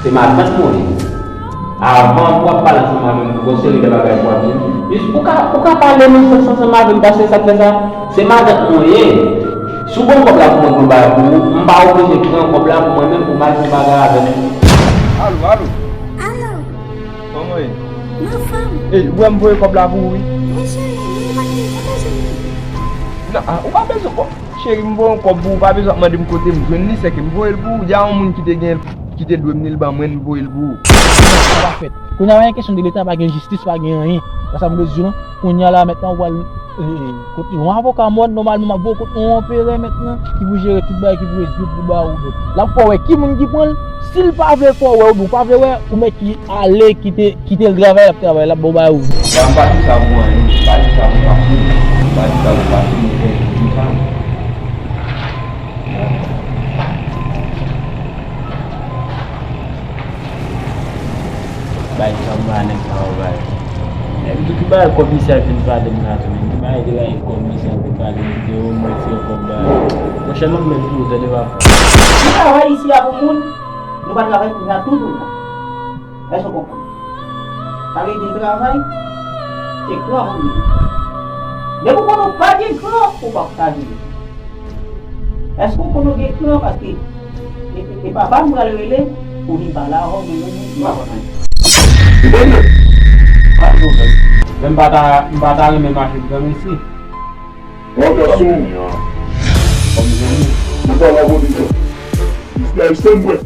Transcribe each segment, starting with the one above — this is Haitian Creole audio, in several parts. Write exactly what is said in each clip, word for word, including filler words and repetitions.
Se matant mwen ye. Avan pou w ap pale ansanm avè m pou yon seri de bagay pou w ap di m. Jis ou ka, ou ka pale nan sans ansanm avè m, paske sa k fè sa, se matant mwen ye. Si w ban m kòb la pou mwen pou m bay pou ou, m pa oblije pran kòb la pou mwen menm pou m al fè bagay avè m. Alo, alo. Alo. Kòman w ye? M anfòm. Ey, ou wè m voye kòb la pou ou, wi. Wi, cheri, men m pa t gen, m pa t bezwen li. Non, ah, ou pa bezwen kòb. Cheri, m voye yon kòb pou ou, pa bezwen ap mande m kote m jwenn li, sèke m voye l pou ou. Deja yon moun ki te gen, ki te dwe m li, l ban mwen, m voye l pou ou. Sa pa fèt. Kounye a, pa gen kesyon de leta, pa gen jistis, pa gen anyen. Wè sa m vle di w lan? Kounye a la, mentnan, ou pral, eh, kot yon avoka mòd, nòmalman, m ap voye w kot yon anperè mentnan, ki pou jere tout bagay, ki pou rezoud pou ba ou. L ap fè w wè ki moun ki pran l. Si l pa vle fè w wè, oubyen ou pa vle wè, ou mèt ki ale, kite, kite l travay, l ap travay, l ap ba w bagay ou vle. Sa m pa di sa pou anyen, m pa di sa pou pati, m pa di sa pou pati, m fè di sa. Bay sa m ba nèg sa yo bay. Nèg di ki bay kòb misye al fin pale m la tou, men ki bay de la kòb misye al fin pale m, ki te remèsye kòb la. Monchè, m ap menm tou, tande papa. Nou travay isi a pou moun, nou pa travay pou nou tout moun. Èske w konprann? Sa vle di travay, se gran moun li ye. Depi w konnen w pa gen gran, ou p ap ka viv. Èske w konnen w gen gran? Paske e, e, e papa m pral rele pou vin pale avè w, men nou, nou pa konn anyen. Ebyen, pa gen pwoblèm. Men m pa ta, m pa ta renmen mache granmesi. Pwoblèm sou ou. Kòm zanmi. Mwen pa la polis. Misye Ayisyen mwen.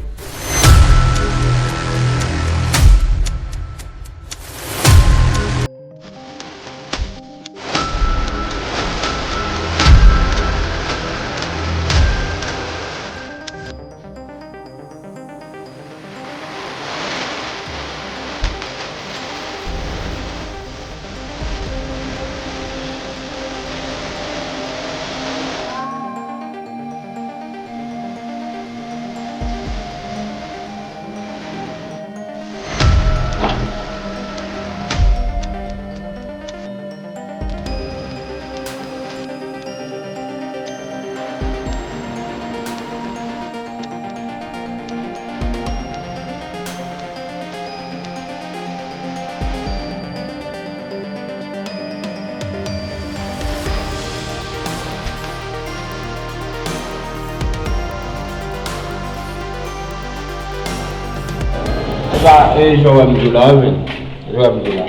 E pa, e, jan w wè m di w la, wi, men. Jan w wè m di w la.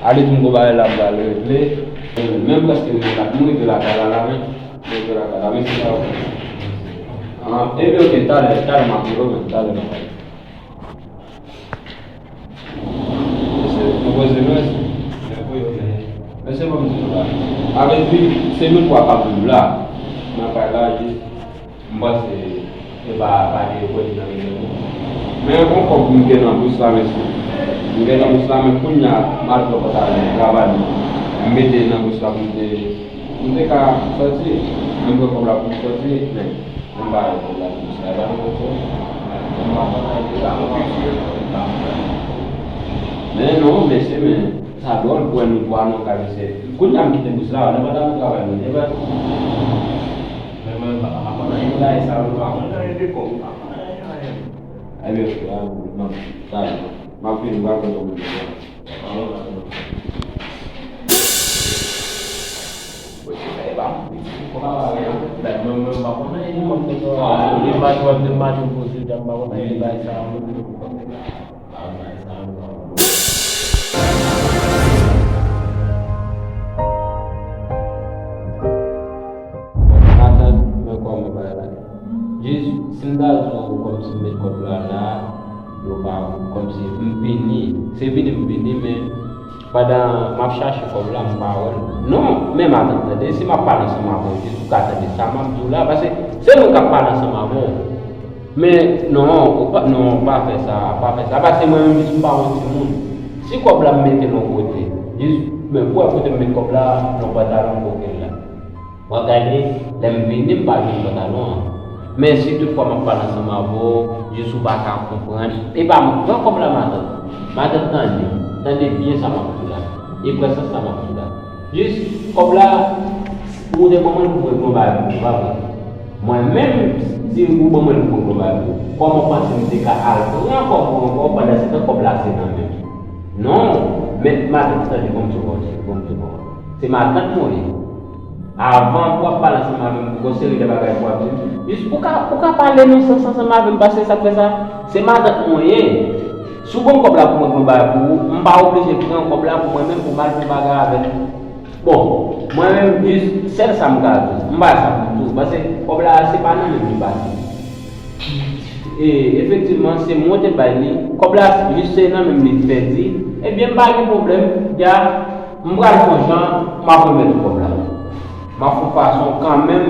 Ale di m gon bagay la m pral regle. Men m prèske rive la, m rive lakay la, la, men. M rive lakay la, men se sa yo. Ah, ebyen, oke, talè, talè m ap rele w, men, talè m ap rele w. Mesye, nou poze nou, mesye. Mesye, ban m di nou la. Sa vle di, se nou twa k ap viv la. Nan kay la, jis, m panse, se pa, pa gen pwoblèm nan rezo, non. Men, yon kòb m gen nan bous la, mesye. M gen nan bous la, men kounye a, m al pran pantalon, travay mwen. M mete nan bous la pou m te, pou m te ka sòti. Men m pran kòb la pou m sòti, men. Mwen pa wè kòb la pou sa, e pa nan kòb sa. Mwen pa konn anyen de sa, mwen pa konn anyen. Men non, mesye, men sa dwòl pou wè nou twa nan kay, mesye. Kounye a m kite bous la, nan pantalon travay mwen, e pa. Men mwen pa, pa konn anyen de bagay sa, mwen pa konn anyen de kòb, mwen pa konn anyen, anyen. Ebyen, frè, m ap, m ap vini, m ap konn kòman nou. Matant, men kòman bagay la ye. Jis, si m ta di w kòmsi m met kòb la la, yo pa, kòmsi m vini. Se vini m vini, men pandan m ap chache kòb la, m pa wè l. Non, men matant, tande, si m ap pale ansanm avè w, jis ou ka tande sa m ap di w la, paske se mwen k ap pale ansanm avè w. Men, non, ou pa, non, pa fè sa, pa fè sa, paske mwen menm, jis m pa yon timoun. Si kòb la m mete l yon kote, jis, men pou wè kote m met kòb la, nan pantalon m koke l la. W ap gade, lè m vini, m pa jwenn pantalon an. Men si toutfwa m ap pale ansanm avè w, jis ou pa ka konprann, e pa m pran kòb la, matant. Matant, tande, tande byen sa m ap di w la. E pran sans sa m ap di w la. Jis, kòb la, ou te ban mwen l pou mwen pran bagay pou ou, pa vre? Mwen menm, Si ou ban mwen l pou mwen bay pou ou, kòman w panse m te ka al pran kòb ou ankò pandan se tan kòb la se nan men m? Non, men matant, tande, ban m di w yon ti, ban m di w yon. Se matant mwen ye. Avan pou w ap pale ansanm avè m pou yon seri de bagay pou w ap di m, jis ou ka, ou ka pale nan sans ansanm avè m, paske sa k fè sa, se matant mwen ye. Si w ban m kòb la pou mwen pou m bay pou ou, m pa oblije pran kòb la pou mwen menm pou m al fè bagay avè l. Bon, mwen menm, jis sèl sa m ka di w, m pa sa pou m di w, paske kòb la se pa nan men m li pase. E, efektivman, se mwen te bay li. Kòb la, jis se nan men m li pèdi. Ebyen, m pa gen pwoblèm. Ya, m pral fè yon jan, m ap remèt ou kòb la. M ap fè yon fason kanmenm,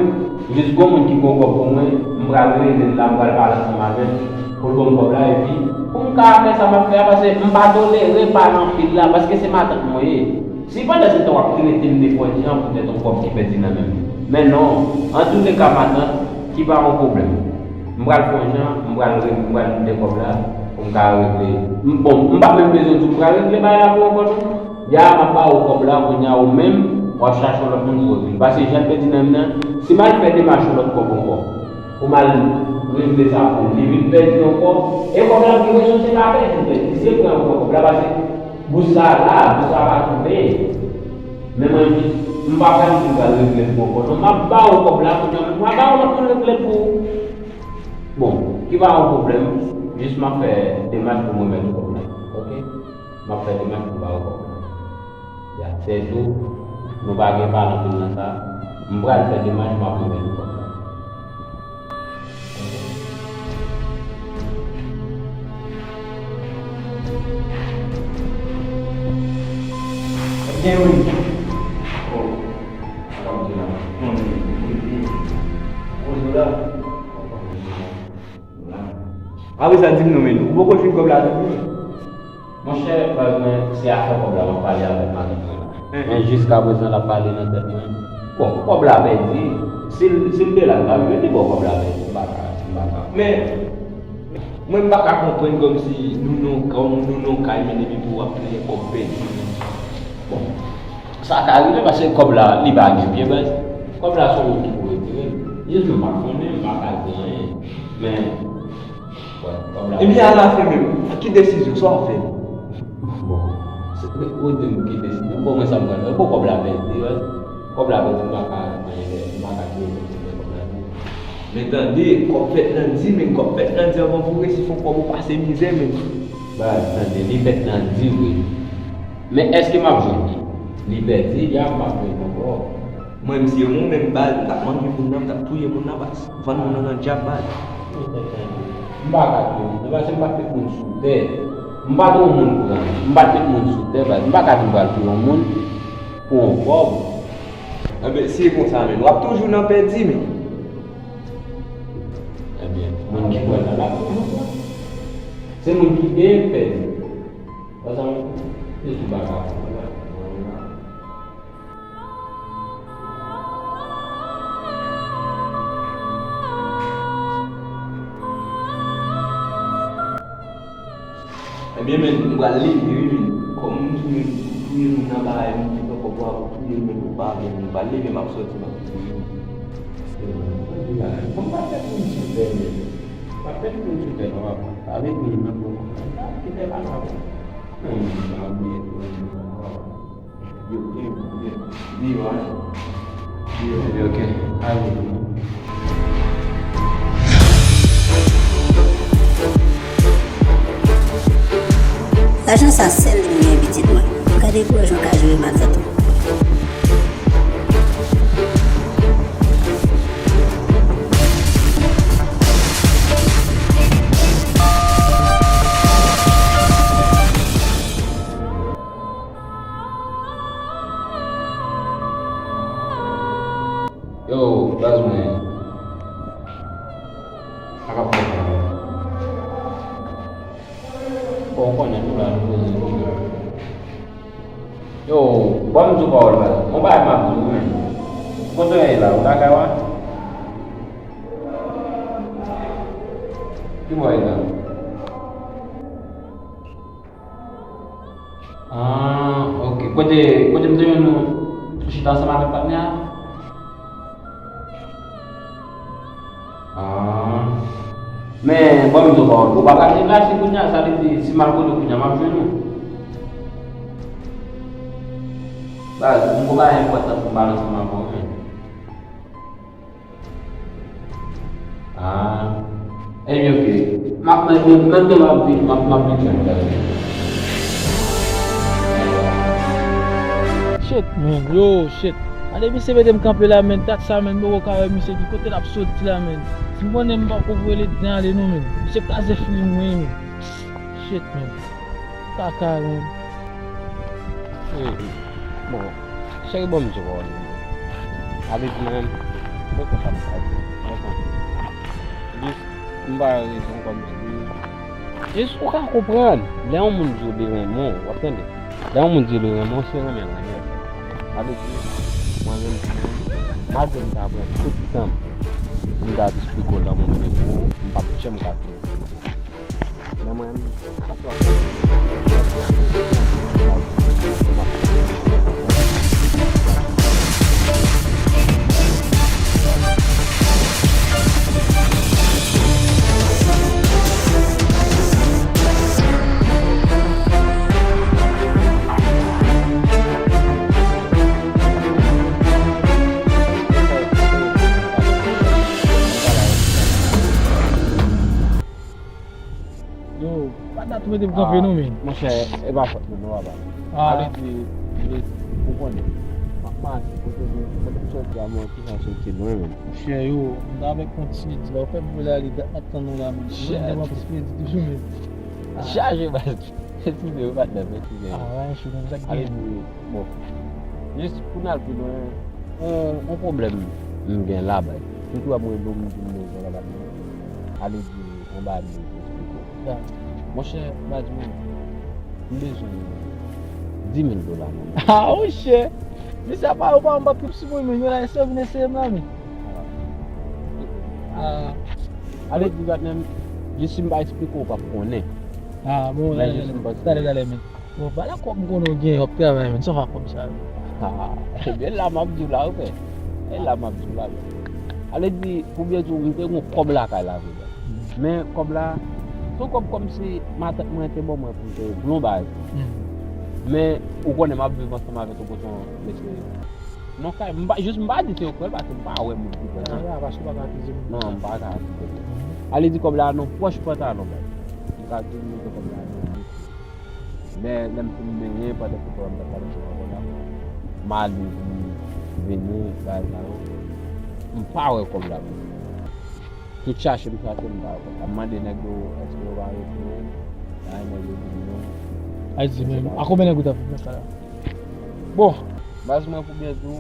jis gon moun ki gon kòb pou mwen, m pral rele l la, m pral pale ansanm avè l, pou l ban m kòb la, epi, pou m ka fè sa m ap fè a, paske m pa tolere pale anpil la, paske se matant mwen ye. Si pandan se tan w ap trete m de fò di an poutèt yon kòb ki pèdi nan men m. Men non, antouleka, matant, ki pa yon pwoblèm. M pral fè yon jan, m pral re-, m pral mete kòb la pou m ka regle. M, bon, m pa menm bezwen di w m pral regle bagay la pou ou ankò non. Ya, m ap ba ou kòb la, kounye a ou menm, w ap chache yon lòt moun pou regle. Paske jan l pèdi nan men m nan, si m al fè demach yon lòt kòb ankò, pou m al regle sa pou li vin pèdi ankò, e kòb la m gen presyon se pa pèdi l pèdi, se pran ankò kòb la, paske bous sa la, bous sa pa tounen. Men mwen jis, m pa pral di m pral regle l pou ou ankò non, m ap ba ou kòb la, kounye a menm, m ap ba ou lòt moun regle l pou ou. Bon, ki pa yon pwoblèm, jis m ap fè demach pou m remèt ou kòb la, oke? M ap fè demach pou m ba ou kòb la. Ya, se tou, nou pa gen pale anpil nan sa, m pral fè demach, m ap remèt ou kòb la. Gen wi. Oh. Alhamdulillah. Konnen, konnen. Konnen la. Apre sa, di m non, men ou poko jwenn kòb la tou wi. Monchè, baz mwen, se afè kòb la m ap pale avèk matant mwen la. Men jiskaprezan l ap pale nan tèt mwen. Bon, kòb la pèdi. Si l, si l te la, m ta rive di bon, kòb la pèdi. M pa ka, m pa ka. Men, mwen m pa ka konprann kòmsi nou nan, kòm nou nan kay, men depi pou w ap plenyen kòb pèdi. Bon, sa ka rive paske kòb la, li pa gen pye, baz. Kòb la se yon moun ki pou retire l. Jis nou pa konnen, m pa ka di anyen. Men, Ebyen, alafen menm, ki desizyon, sa w ap fè? Bon, se, ou di m ki desizyon, bon, mwen sa m pral fè, bon, kòb la pèdi, wi. Kòb la pèdi, m pa ka, m pa ka touye kòb la. Men tande, kòb fèt nan di, men kòb fèt nan di, anvan pou w resi fè yon kòb ou pase mizè, men. Baz, tande, li fèt nan di, wi. Men èske m ap jwenn li? Li pèdi, ya, m ap jwenn ankò. Mwen, m si se mwen menm, baz, m t ap manje moun nan, m t ap touye moun nan, baz. Vann moun nan nan dyab, baz. M pa ka touye moun nan, paske m pa t met moun sou tè. M pa t yon moun pran. M pa t met moun sou tè, baz. M pa ka di m pral touye yon moun pou yon kòb. Enben, si e konsa menm, w ap toujou nan pèdi, men. Ebyen, moun ki pran nan la toujou pran. Se moun ki genyen k pèdi. Paske se tou bagay. Ebyen, men, m pral leve, wi, men. Kòm m di, men, touye moun nan bagay, m di, papa, w ap touye moun, ou pa avè m, m pral leve, m ap sòti, m ap touye moun. Bon, m pa fè moun sou tè, men. M pa fè moun sou tè, non, papa. Pa met moun nan pou kite pa la. Non, m pa bliye tou, non, papa. Yo, yo, yo, yo, yo, ok, ale. Lajan sa sèl li m genyen pitit mwen. Gade pou wè jan w ka jere matant ou. Yo, baz mwen. Sa k ap fèt la? Bon, ou konnen nou la, nou poze nou. Yo, ban m di w pawòl, baz. Yon bagay m ap di w, men. Kote w ye la? Ou lakay ou a? Ki bò w ye la? Ah, ok. Kote, kote m te jwenn nou sou chita ansanm avèk patnè a? Ah. Men, bon, m di w pawòl, ou pa ka deplase kounye a, sa vle di, si m al kote w kounye a, m ap jwenn ou. Baz, m gon bagay enpòtan pou m pale ansanm avè w, men. Ah. Ebyen, oke. M ap, men, men, men, men, m ap vin, m ap, m ap vin jwenn ou. Shit, man. Yo, shit. Gade misye mete m kanpe la, man. Dat sa, man, m poko ka wè misye ki kote l ap soti la, man. Si m konnen m poko voye letan ale non, man. Misye kraze figi m, wi, man. Shit, man. Kaka, man. Bon, cheri, bon, m di w, ale di mwen, mwen konn sa m ka di, mwen konn. Jis, m ba yo rezon kòmsi, jis ou ka konprann. Lè yon moun di w li renmen w, w ap tande? Lè yon moun di w li renmen w, se renmen, renmen. Sa vle di, mwen menm, mwen, malgre m ta pran tout tan m, m ta ap eksplike w lanmou m gen pou ou, m p ap janm ka fini. Men mwen, Yo, pa dat ou mete m kanpe non, men. Monchè, e pa fòt mwen non, papa. Ah. Ale di, di, ou konnen. M ap mache, kote m, kote m soti a, mwen, ki sa soti lwen, men. Monchè, yo, m ta avèk yon ti di la, ou fè m vle ale, dat m ap tann nou la, men. Shit. Mwen, mwen plis kredi toujou, men. Ah. Chaje, baz. Eskize, wi, patnè, eskize. Ah, wè, chou, men sa k genyen. Ale di, bon. Jis pou n al pi lwen, yon, yon pwoblèm m gen la, baz. Tout wè m rele w, m di m bezwen la, baz. Ale di, yon bagay m bezwen eksplike w. Monchè, baz mwen, m bezwen dis mil dola nan men. Ah, monchè! Mesye, apa ou pa, ou pa pip sou mwen, men. Yon la, eseye w vin eseye m la, men. Ah. Ale di, gad, menm, jis si m pa eksplike w, ou p ap konnen. Ah, bon, talè, talè, men. Bon, pale kòb m konnen w gen, w ap travay, men. Sa w fè ak kòb sa yo? Ah, ebyen, la m ap di w la, wi, frè. E la m ap di w la, frè. Ale di, pou byen di w, m te gen yon kòb lakay la, vre, frè. Men kòb la, se yon kòb kòmsi matant mwen te ban mwen pou m te plombaj. Men, ou konnen m ap viv ansanm avèk yon pòson mesye. Non, kay, m pa, jis m pa di se yo k fè l, paske m pa wè moun ki fè l. Ah, ya, paske w pa ka akize moun. Non, m pa ka akize moun. Ale di kòb la nan pòch pantalon, frè. M ka di w, m mete kòb la nan men. Lè, lè m fin benyen, pandan ke papa m t ap pale sou kòb la, m ale pou m vini, bagay sa yo. M pa wè kòb la. Tout chache m chache, m pa wè kòb la. M mande nèg yo, èske yo pa retire? Bagay nèg yo di m non. Ay di, men, a konbyen nèg ou t ap viv nan sa la? Bon, baz mwen pou byen di w,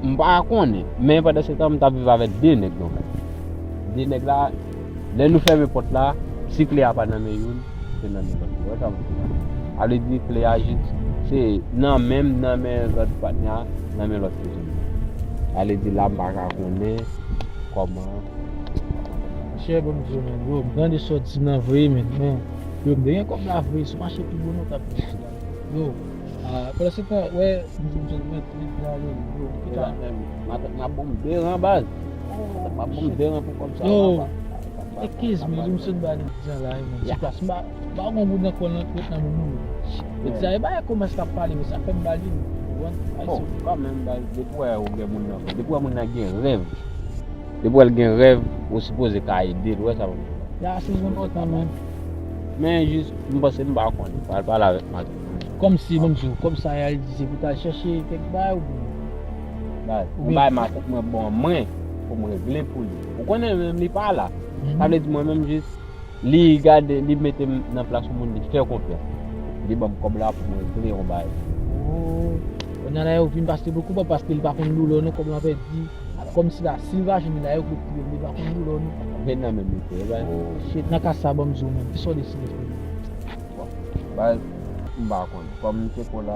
m pa konnen, men pandan se tan, m t ap viv avèk de nèg nan kay. De nèg la, lè nou fèmen pòt la, si kle a pa nan men youn, se nan men lòt. Ou wè sa m di la? Sa vle di kle a jis, se nan men m, nan men lòt patnè a, nan men lòt timoun. Sa vle di la, m pa ka konnen kòman. Monchè, bon, m di w, men, bro, m tande sa w di nan vre, men, men, yo, m te gen kòb la vre, sou mache pi bon non, t ap yo. Ah, pandan se tan, wè, m di w, m sot mèt, mèt gade, bro, m kite. Matant m ap bon m de ran, baz. Matant m ap bon m de ran pou kòb sa. Yo, eskize m, m sot ba li di an la, men, ti plas. M pa, m pa gon goud nan kò l nan, nan men m non, men. Ti sa, e ba e kòmans k ap pale, men sa fè m ba li, men. Bon, kanmenm, baz, depi w wè ou gen moun nan kò, depi w wè moun nan gen rèv, depi w wè l gen rèv, ou sipoze ka ede l, ou wè sa m ap di la. Ya, se enpòtan, men. Men jis, m panse m pa konnen. Pral pale avèk matant mwen. Kòmsi, bon, m di w, kòb sa a, li di se pou t al chèche kèk bagay oubyen? Bay, m bay matant mwen ban mwen pou m regle pou li. Ou konnen menm li pa la. Sa vle di mwen menm jis, li gade, li mete m nan plas yon moun li fè konfyans. Li ban m kòb la pou m regle yon bagay. Oh, kounye a la yo vin pase bokou pa paske li pa konn doulè w non, kòb la pèdi. Kòmsi la, si l va jwenn li la, yo pou touye l, li pa konn doulè w non. Men nan menm li fè, bay. Oh, shit, nan ka sa, ban m di w menm, kisa w deside fè? Bon, baz, m pa konnen. Kòm m te ko la,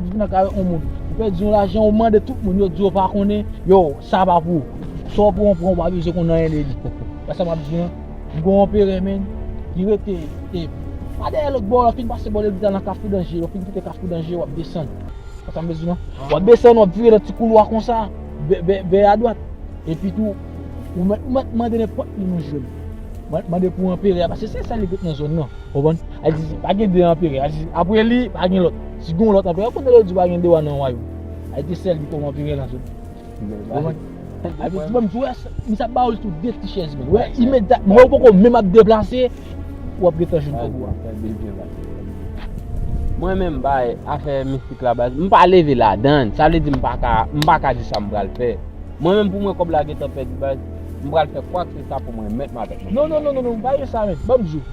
ap viv nan kay yon moun. Ou pèdi yon lajan, ou mande tout moun, yo di yo pa konnen, yo, sa pa pou ou. Sa w pran, w pran, ou pa bezwen konn anyen de li. Wè sa m ap di w lan? M gen yon anperè, menn, ki rete, e, pa dèyè lòt bò, lè w fin pase bò legliz la nan Kafou Danje, lè w fin kite Kafou Danje, w ap desann. Wè sa m bezwen di w lan? W ap desann, w ap vire nan ti koulwa konsa, bè, bè, bè adwat. Epi tou, ou mèt, ou mèt mande nenpòt moun ou jwenn. Man-, mande pou anperè a, paske se sèl li ki nan zòn nan. Konprann? Ayiti, pa gen de anperè. Ayiti, apre li, pa gen lòt. Si gen yon lòt anperè, konnen yo di pa gen de wa nan wayòm. Ayiti, sèl li kòm anperè nan zòn. Konprann? Ayiti, bon, m di, wè, misye ap ba yo tou de ti chèz, men. Wè, imedyatman, wè, ou poko menm ap deplase, w ap gentan jwenn kòb ou a. Mwen menm, bay, afè mistik la, baz, m pa leve ladan l. Sa vle di m pa ka, m pa ka di sa m pral fè. Mwen menm, pou mwen, kòb la gentan pèdi, baz, m pral fè kwakeseswa pou mwen mèt m avèk mwen. Non, non, non, non, non, pa gen sa, men. Ban m di w.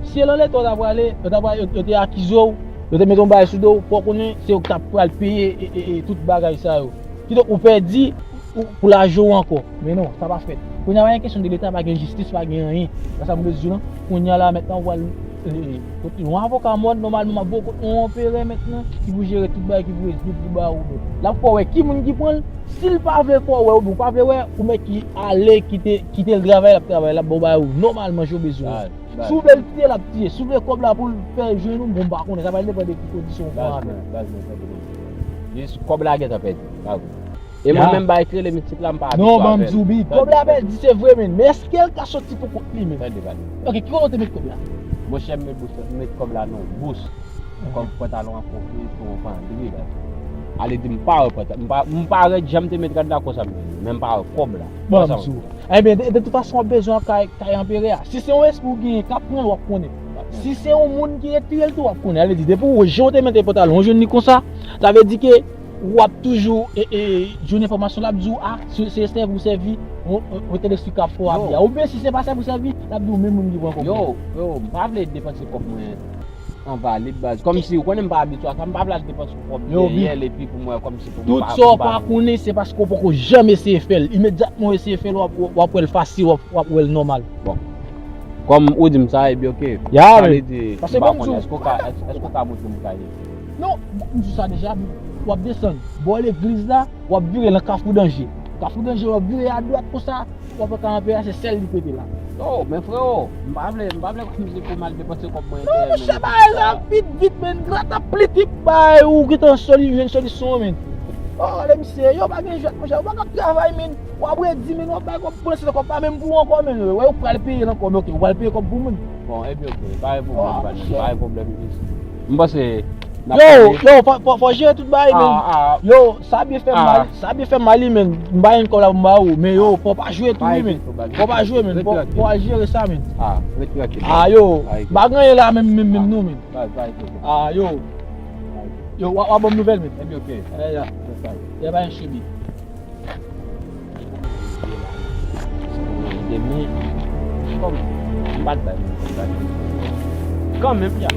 Si se lan leta w ta prale, yo ta prale, yo, yo te akize w, yo te mete yon bagay sou do w, fò w konnen se yo k t ap pral peye, e, e, e, tout bagay sa yo. Kidonk, ou pèdi, ou, pou lajan w ankò. Men non, sa pa fèt. Kounye a, pa gen kesyon de leta, pa gen jistis, pa gen anyen. Sa sa m bezwen di w lan. Kounye a la, mentnan, ou pral, e, e, kote yon avoka mòn, nòmalman, m ap voye w kote yon anperè mentnan, ki pou jere tout bagay, ki pou rezoud pou ba ou. L ap fè w wè ki moun ki pran l. Si l pa vle fè w wè, oubyen ou pa vle wè, ou mèt ki ale, kite, kite l travay, l ap travay, l ap ba w bagay ou nòmalman jan w bezwen. Si w vle l tiye, l ap tiye. Si w vle kòb la pou l fè jwenn ou, bon, m pa konnen. Sa pral depann de ki kondisyon w pran avè l. Baz mwen, baz mwen, tande mwen. Jis kòb la gentan pèdi. Pa vre. E mwen menm, bay k rele mistik la, m pa abitye avè l. Non, ban m di w, Big. Kòb la pèdi, se vre, men. Men èske l ka soti pou kont li, men? Tande, tande. Ok, ki kote w te met kòb la? Monchè, m met bous, m met kòb la nan bous. Kòm pantalon an konfli, se yon pandri, baz. Ale di m pa wè pantalon, m pa, m pa wè, janm te met rad la konsa, men m pa wè kòb la. Bon, m di w. Ebyen, de, de tout fason, w ap bezwen kay, kay anperè a. Si se yon espri w genyen k ap pran l, w ap konnen. Si se yon moun ki retire l tou, w ap konnen. Ale di, depi w, jan w te mete pantalon, w jwenn li konsa, sa vle di ke w ap toujou, e, e, jwenn enfòmasyon, l ap di w, a, se, se sèvi ou sèvi, yon, yon, yon tèt espri k ap fè w abitye. Oubyen si se pa sèvi ou sèvi, l ap di w menm moun ki pran kòb la. Yo, yo, m pa vle depanse kòb mwen. Envalid, baz. Kòmsi, ou konnen m pa abitye a sa, m pa vle al depanse yon kòb dèyè l, epi pou mwen, kòmsi pou m pa, tout sa w pa konnen, se paske w poko janm eseye fè l. Imedyatman w eseye fè l, w ap, w ap wè l fasil, w ap, w ap wè l nòmal. Bon. Kòm ou di m sa, ebyen, oke. Ya, men. Sa vle di, m pa konnen, èske w ka, èske, èske w ka montre m kay? Non, m di w sa deja, w ap desann bò legliz la, w ap vire nan Kafou Danje. Kafou Danje, w ap vire adwat konsa, w ap wè kay anperè a, se sèl li pete la. Non, men freo, m pa vle, m pa vle kòmsi pou m al depanse kòb mwen dèyè, men. Non, monchè, bagay la ap vit, vit, men. Grata plitik, bay, ou gentan soli-, jwenn solisyon, men. Oh, lè misye, yo pa gen jwèt, monchè, ou pa ka travay, men. W ap redi, men, w ap bay kòb pou l, se kòb pa menm pou ou ankò, men. Wè, ou pral peye l ankò, men, oke, ou pral peye kòb pou moun. Bon, ebyen, oke, pa gen pwoblèm, pa gen pwoblèm. M panse, Yo, yo, fò, fò, fò jere tout bagay, men. Yo, sa byen fè m mal, sa byen fè m mal, wi, men. M pa gen kòb la pou m ba ou, men yo, fò pa jwe tou, wi, men. Fò pa jwe, men. Fò, fò al jere sa, men. Ah, ret trankil. Ah, yo, m pa gen anyen la, menm, menm, menm, non, men. Ah, yo. Yo, w a, w a ban m nouvèl, men. Ebyen, oke. Eh, ya. Ya, pa gen chimi. Demen, kòm m pa t bay moun kontak kanmenm, ya.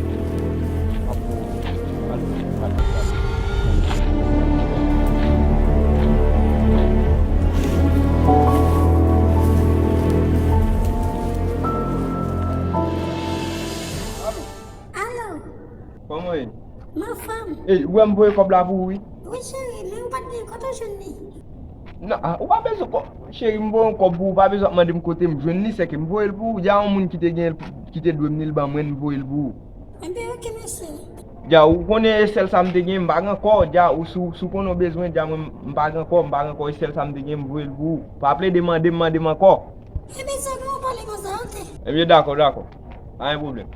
Alo. Kòman w ye? M anfòm. Ey, ou wè m voye kòb la pou ou, wi. Wi, cheri, men ou pa t gen kote w jwenn li? Non, ah, ou pa bezwen kò-, Cheri, m voye yon kòb pou ou, pa bezwen ap mande m kote m jwenn li, sèke m voye l pou ou. Dja yon moun ki te gen l, ki te dwe m ni l ban mwen, m voye l pou ou. Enben, oke, mèsi. Dja, ou konnen e sèl sa m te gen, m pa gen ankò. Dja, ou si w, si w konnen w bezwen, dja mwen, m pa gen ankò, m pa gen ankò, e sèl sa m te gen, m voye l pou ou. Pa plede mande m, mande m ankò. Enben, sa nou pale konsa, oke. Enben, dakò, dakò. Pa gen pwoblèm.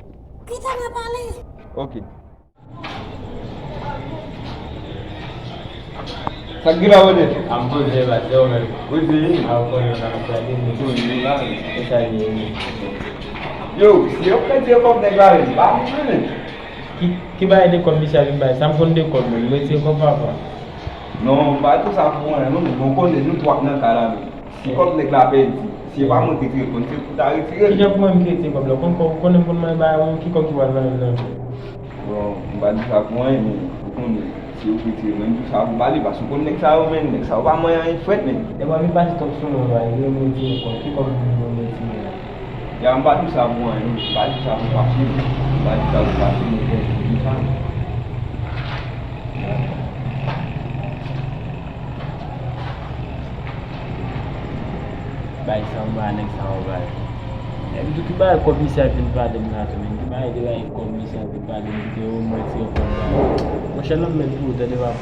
Pita n a pale. Oke. Sa k gen la, brother? A m poze, baz, e ou menm? Wi, se li. A, ou konnen, nan pale, nou konnen la. E sa li ye, wi. Yo, si yo retire kòb nèg la, wi, pa vin, wi. Ki, ki bagay de kòb misye a vin bay? Sa m konn de kòb, menm. M retire kòb, papa. Non, m pa di w sa pou anyen, non, men bon, konnen nou twa k nan kay la, menm. Si kòb nèg la pèdi, si e pa mwen ki retire l, konn se pou ta retire l. Kijan pou mwen m ki retire kòb la? Ou konn kò-, ou konnen m konn manyen bagay, ou ki kòb ki pral vann nan? Bon, m pa di sa pou anyen, men ou konnen, si ou ki retire, mwen m di sa pou pale, paske ou konn nèg sa yo, men nèg sa yo pa manyen anyen frèt, men. E mwen vin pase kòb sou mwen, ba, e mwen retire kòb, ki kòb pou mwen retire la? Ya, m pa di sa pou anyen, non, m pa di sa pou fache, non. M pa di sa pou fache, non, bon, m di sa. Bay sa anba nèg sa yo bay. Nèg di ki bay kòb misye a vin pale m la tou, men ki bay de bay kòb misye a vin pale m, ki te yo mwen ti yo kòb la. Monchè, lanm mèt pou ou, tande papa.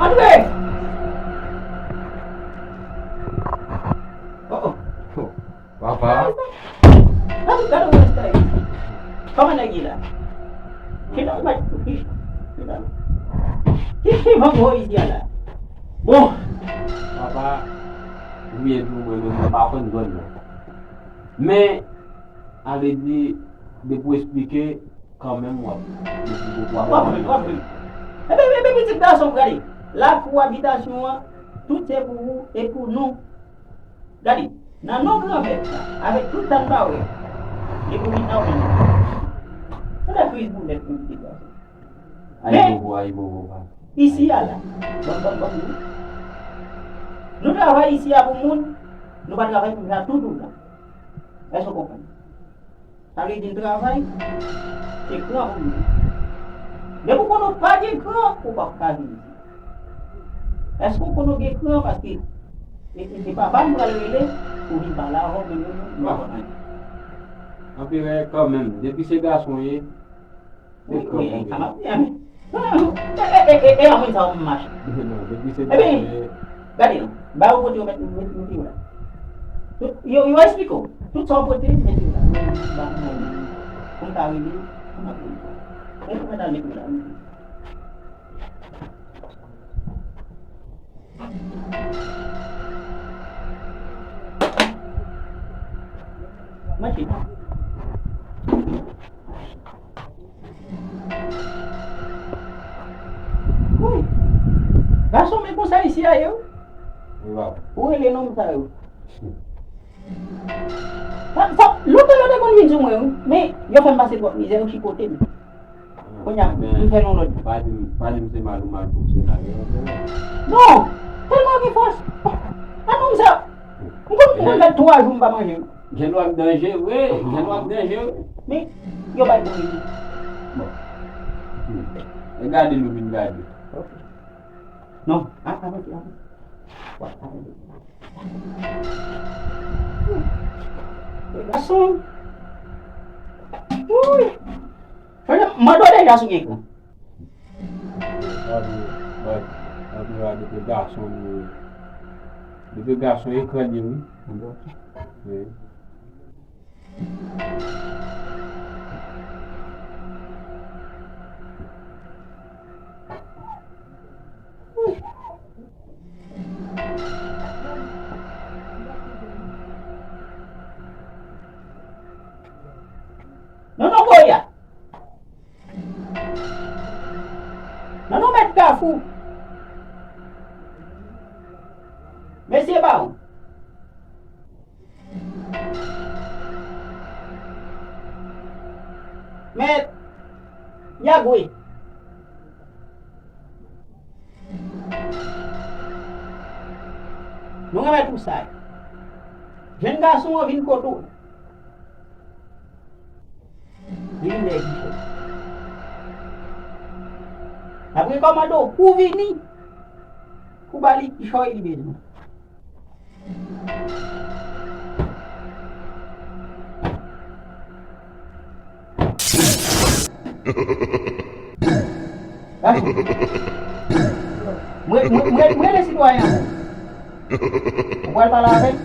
Andre! Oh, oh. Papa. Gade, gade yon estay. Kòman nèg ye la? Ki nan mèt ki, ki, ki van gwo isi a la? Bon. Papa, ou byen di w, mwen menm mwen pa konn zòn nan. Men, a vle di, depi w esplike, kanmenm w ap, w ap, w ap jwenn, w ap jwenn. Ebyen, ebyen, pitit gason, gade. Lakou abitasyon an, tout se pou ou e pou nou. Gade, nan non Granmèt la, avèk tout sa n pa wè, li pou vin nan men nou. Sa fè kriz pou nèt, pou pitit gason. Ayibobo, ayibobo, pa. Isi a la, banm, banm, banm, nou travay isi a pou moun, nou pa travay pou moun la tout ou la. Èske w konprann? Sa vle di n travay, se kran pou nou. Depi w konnen w pa gen kran, ou p ap ka vin isit. Èske w konnen w gen kran? Paske e, e, e papa m pral rele pou vin pale avè w, men nou, nou pa konn anyen. Anperè, kanmenm, depi se gason w ye, Wi, wi, sa m ap di a, men. E, e, e, e, e, anmwey sa w mache. Non, depi se... Ebyen, gade non, ba yo pote yo mèt, mèt, mete yo la. Tout, yo, yo esplike w. Tout sa w pote, mete yo la. Ba, ba, pou m ta rele, m ap rele. Mwen, mwen ta mete yo la. Manje. Wi. Gason, men konsa isi a ye, wi. Wi, papa. Ou rele nonm sa yo. Sa, sa, lontan yo te konn vin sou mwen, wi. Men, yo fè m pase twòp mizè, yo chipote m. Kounye a, m fè l yon lòt. Pa di m, pa di m se mal ou mal fonksyonè. Non! Tèlman gen fòs! A nonm sa! M konn, m konn fè twa jou m pa manje. Gen lwa k danje vre, gen lwa k danje vre. Men, yo bay bon ide. Bon. E gade nou vin gade. Ok. Non, a, avanse, avanse. Wè, avanse. E gason. Wouy! Frè, mande w deja si w gen kran. Gade, gade, gade, depi gason li ye. Depi gason ekran li ye, wi. Wi. ba w. Mèt, Yagwe. Nou renmen tou sa. Jèn gason an vin kote w. Li vin dèyè kichòy. L ap rekòmande w pou w vini, pou w ba li kichòy li bezwen. Gason. Mwen, mwen, mwen, mwen rele sitwayen an. Ou pral pale avè l?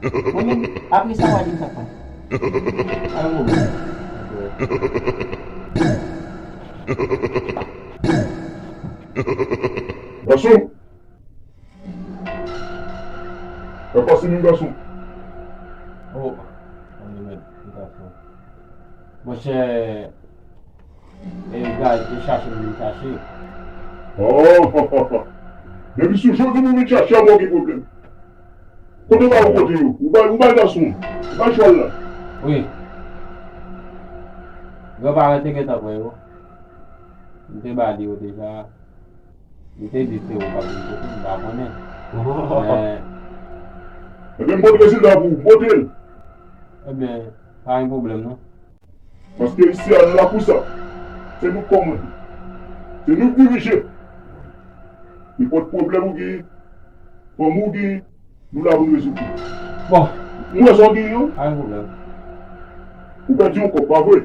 Mwen menm, apre sa, w a di m sa k pase. Pa gen pwoblèm. Gason! Sa pase menm gason. Oh, mwen menm, gason. Monchè, e gaz, e chache m vin chache. Oh, depi sou jodi nou vin chache a, bon, gen pwoblèm. Kote ba ou kote yo? Ou bay, ou bay gason. Ou bay chwal la. Wi. Granparent te gentan pran yo. M te ba li yo deja. Li te di se ou k ap vin kote m, m pa konnen. Men, ebyen, m pote rezilta pou ou. Pote l. Ebyen, pa gen pwoblèm, non. Paske isi a, nou la pou sa. Se nou k kòmande. Se nou k dirije. Nenpòt pwoblèm ou gen, fanmi w gen, nou la pou n rezoud li. Bon. M wè sa w gen yo. Pa gen pwoblèm. Ou pèdi yon kòb, pa vre?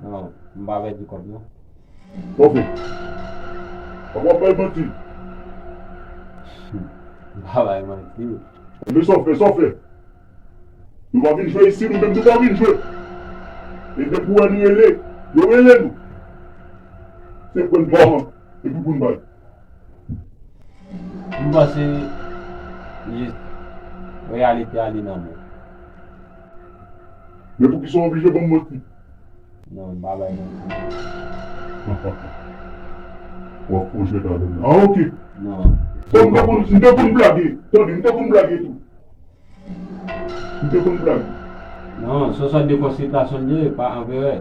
Non, m pa pèdi kòb, non. Sa w fè? Sa w ap bay manti? M pa bay manti. Ebyen, sa w fè, sa w fè? Nou pa vin jwe isi, nou menm nou pa vin jwe. E depi w wè nou rele, yo rele nou. Se pran pòman, epi pou n bay. M panse jis reyalite a li nan men w. Men poukisa w oblije ban m manti? Non, m pa bay manti. W ap fon jwèt avè m. Ah, ok. Non. Bon, m te konn, m te konn blage. Tande, m te konn blage tou. M te konn blage. Non, se yon sòt de konsiltasyon l ye, pa anperè.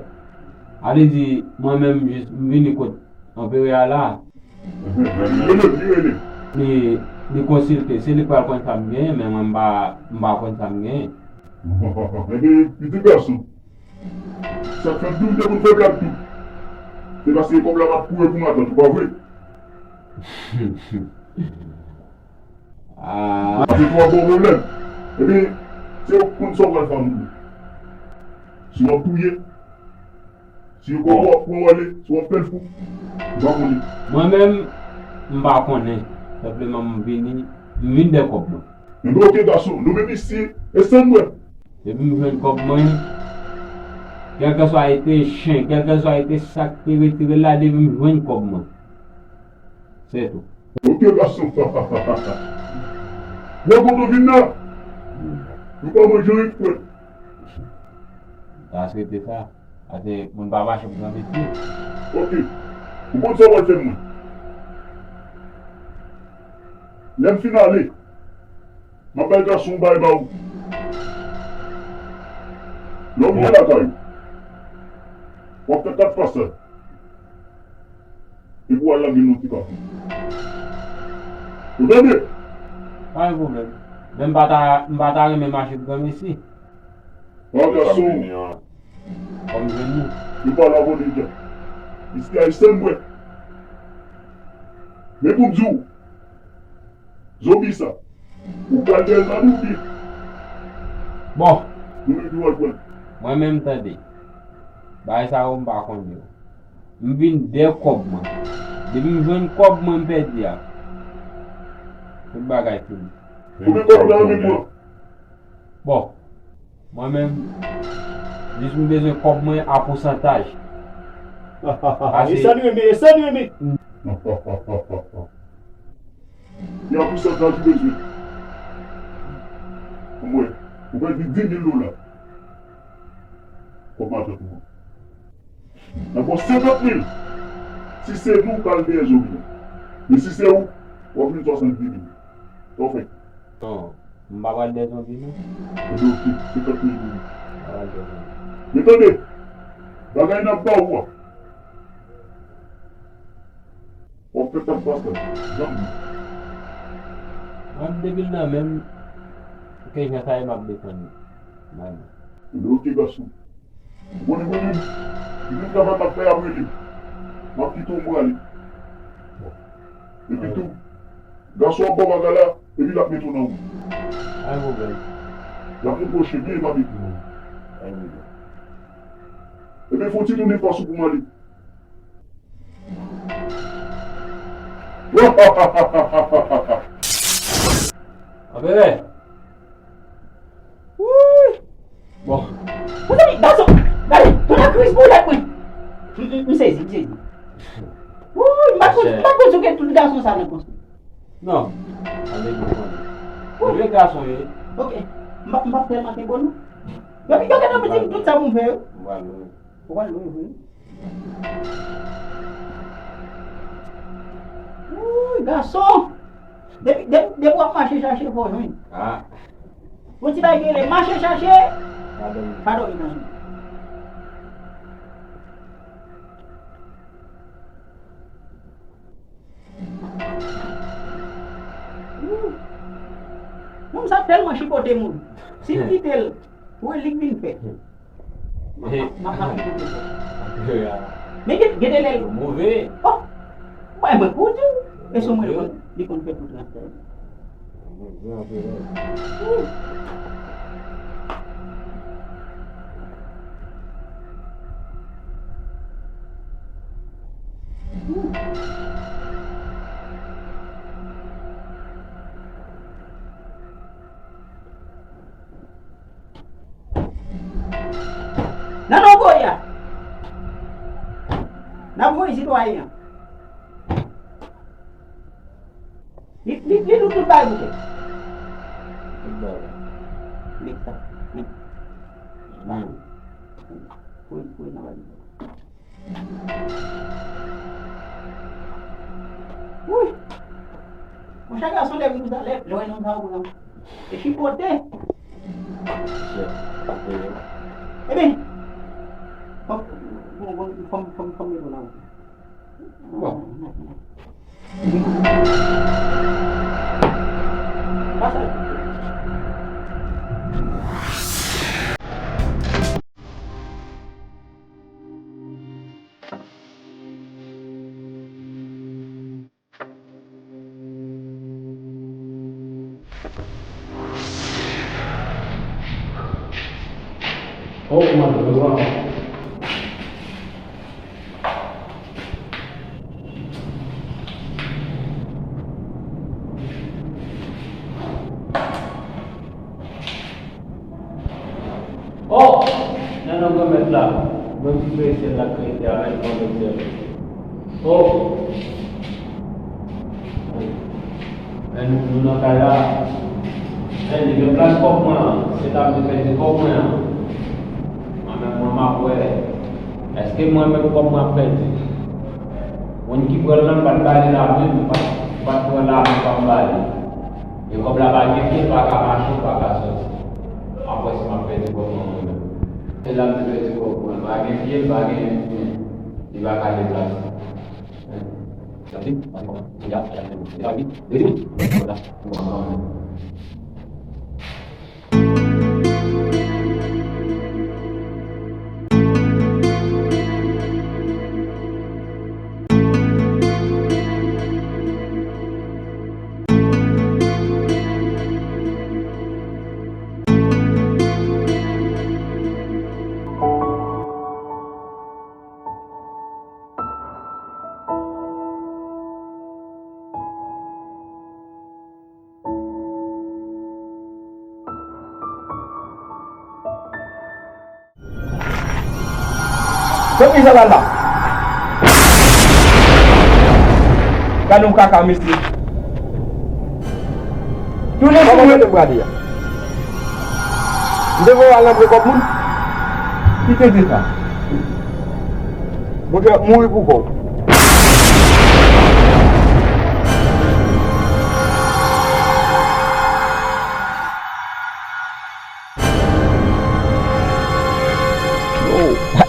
A vle di, mwen menm, jis, m vini kot anperè a la. Li rele, li rele. Li, li konsilte, se li k pral konn sa m genyen, men mwen m pa, m pa konn sa m genyen. Ebyen, pitit gason, sa k fè m di w te konn fè blag tou. Se paske kòb la pa t kouri pou matant ou, pa vre? Ah. Se twò gwo pwoblèm. Ebyen, se ou k konn sa w pral fè a moun yo. Si w ap touye, si yo pran w ap pran w ale, si w ap fè l fou, m pa konnen. Mwen menm, m pa konnen. Senpleman, m vini, m vin dèyè kòb mwen. Ebyen, oke, gason, nou menm isi, e sa n wè. Depi m jwenn kòb mwen, kèlkeswa e te chen, kèlkeswa e te sa k te retire l la, depi m jwenn kòb mwen. Se tou. Oke, gason. Bon, kote w vin la? Nou pa manje yon frèt. Sa se te sa. Ase moun pa mache pou granmesi. Oke. Ou konn sa w pral fè mwen. Lè m fin ale, m ap bay gason yon bagay ba ou. Lè w rive lakay ou, w ap fè kat pasaj. Epi w al lage l nan ti kafe. Ou tande? Pa gen pwoblèm. Men m pa ta, m pa ta renmen mache pou granmesi. An gason. Kòm jwenn li. Li pa la vòlè djab. Isi a e sèl mwen. Men pou m di w, zonbi sa, ou pral dèyè l nan nou byen. Bon. Nou menm ki pral pran l. Mwen menm tande. Bagay sa yo m pa konn yo. M vin dèyè kòb mwen. Depi m jwenn kòb mwen m pèdi a. Tout bagay fini. Konbyen kòb ou ta renmen pran? Bon, mwen menm, jis m bezwen kòb mwen a pousantaj. E sa n renmen, e sa n renmen. Ki a pousantaj ou bezwen? Anmwey, ou pèdi dis mil dola. Kòb matant ou an. Nan bon senkant mil. Si se nou, w pral dèyè zonbi an. Men si se ou, w ap jwenn swasanndis mil. Sa w fè? Non, m pa pral dèzonbi non. Ebyen, oke, senkant mil goud. M pa pral dèzonbi. Men tande, bagay n ap ba ou a, w ap fè sa k pase, janm di. Mwen, depi l nan men m, se jan sa ye m ap defann li. Bay mwen. Ebyen, oke, gason. Ou konnen mwen menm, m gen travay m ap fè apre li. M ap kite w prale. Epi tou, gason ap ba w bagay la, epi l ap mete w nan wout. Pa gen pwoblèm. L ap repwoche byen, epi l ap mete w nan wout. Pa gen pwoblèm. Ebyen, fè yon ti tounen fas ou pou m ale. Anperè! Wouy! Bon. Mezanmi, gason, gade, tounen kriz pou tèt mwen. M, m, m sezi, m sezi. Wouy, m pa t konn, m pa t konn si w gen tout gason sa nan kò w. Non, avèk mwen konnen. Wouy. Vye gason ye. Oke. M pa, m pa tèlman te bon non. Yo, yo gentan di m tout sa pou m fè yo. M pral lwen. Ou pral lwen vre. Wouy, gason! Depi, depi, depi w ap mache chache, fò w jwenn. Ah. Yon ti bagay ki rele mache chache, pa dòmi. Pa dòmi nan jounen. Wouy. Nonm sa tèlman chipote moun. Si m kite l, wè li k vin fè. M ap, m ap, m ap kite l. Men gen, gen de lè l move. Oh! Mwen, mwen pou di w. E sou mwen li konn, li konn fè tout rès la. Nan non voye a. N ap voye sitwayen an. Li, li, li nou tout bagay pou tèt. Tout bagay. Li sa. Li. Hmm. Pou, pou nan bagay. Wouy! Monchè, gason lè vin konsa, lè, lè w wè nonm sa ou pran. E chipote. Ebyen, fò m, fò m, fò m, fò m, fò m mete w nan wout. Bon. Pase. Oh, mwen, mwen, mwen. Oh! Nan non Granmèt la, Bondye kreye syèl la, kreye tè a, mèt Bondye. Oh! Men nou, nou nan kay la. Men li gen plas kòb mwen an, se ta m te pèdi kòb mwen an. Mwen menm, mwen m ap wè. Èske mwen menm kòb mwen ap pèdi? Moun ki pran l lan, m pa t ba li lamen, m pa t, m pa t pran lamen pa m ba li. E kòb la pa gen pye, l pa ka mache, l pa ka soti. M ap wè si m ap pèdi kòb mwen mwen menm. Se la m te pèdi kòb mwen. Pa gen pye, l pa gen men. Li pa ka deplase. Pou kisa l al la? Gade yon kaka, mesye. Tounen sou mwen. Kòman w te prale a? M te voye w al nan pre kòb moun? Ki tenten sa? Monchè, mouri pou kò w.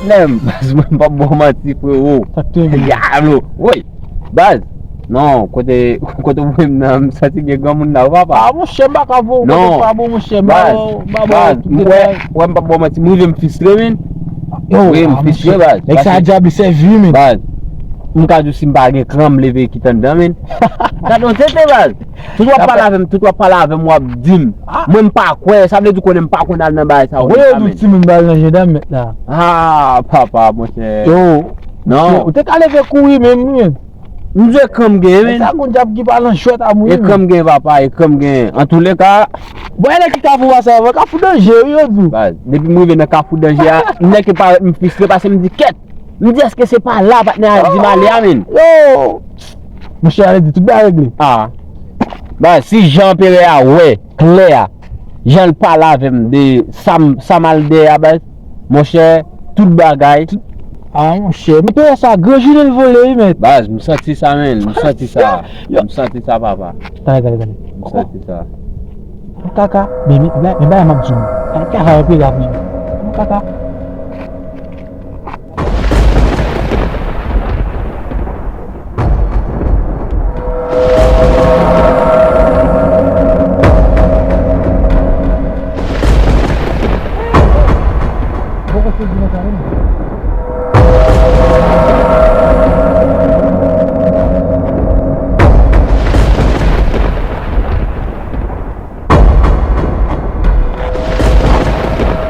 Lè m, baz, mwen m p ap ba w manti, frewo. Sa k te gen? Dyablo. Woy. Baz. Non, kote, kote w voye m nan, m santi gen granmoun la, wi, papa. Ah, monchè, m pa ka voye w kote w pa bon, monchè. M pa ba w, m pa ba w tout detay. Baz, m wè, wè, m p ap ba w manti, m rive m fistre, men. Yo, wi, m fistre, baz. Nèg sa dyab, li sèvi, men. Baz, m ka di w si m pa gen kran, m leve kite anndan, men. Gade yon tete, baz. Tout w ap pale avè m, tout w ap pale avè m, w ap di m. Mwen, m pa kwè, sa vle di w konnen m pa konn al nan bagay sa yo. Voye yon timoun ba l nan jandam, mèt la. Ah, papa, monchè. Yo, non. Ou te ka leve kouri menm, wi, men. M di e kran m genyen, men. Sa gon dyab ki pa nan jwèt a mouri. E kran m genyen, papa, e kran m genyen. Antouleka. Bon, e nèg ki Kafou Pase Avan, Kafou Danje, wi, yo di w. Baz, depi m rive nan Kafou Danje a, m nèk pa, m fistre, pase m di, kèt. M di, èske se pa la patnè a di m ale a, men? Yo! Monchè, ale di, tout bagay regle. Ah. Baz, si jan anperè a wè klè a, jan l pale avè m de sa m, sa m al dèyè a, baz, monchè, tout bagay. Ah, monchè, men peyè sa, gran jounen l vole, wi, mèt. Baz, m santi sa, men, m santi sa. M santi sa, papa. Tande, tande, tande. M santi sa. Kaka, men, men, men, men, bagay m ap di w. Kaka, kaka, kaka.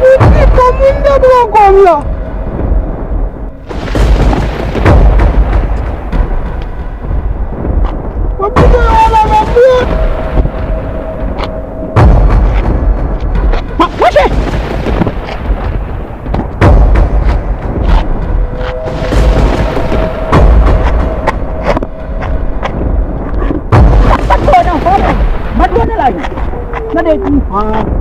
Ou pito moun nan pran kòm la. Ou pito yo al avè m bout. Ma-, mache! Bat dlo nan fò, bat dlo nan lari. Tande, ti.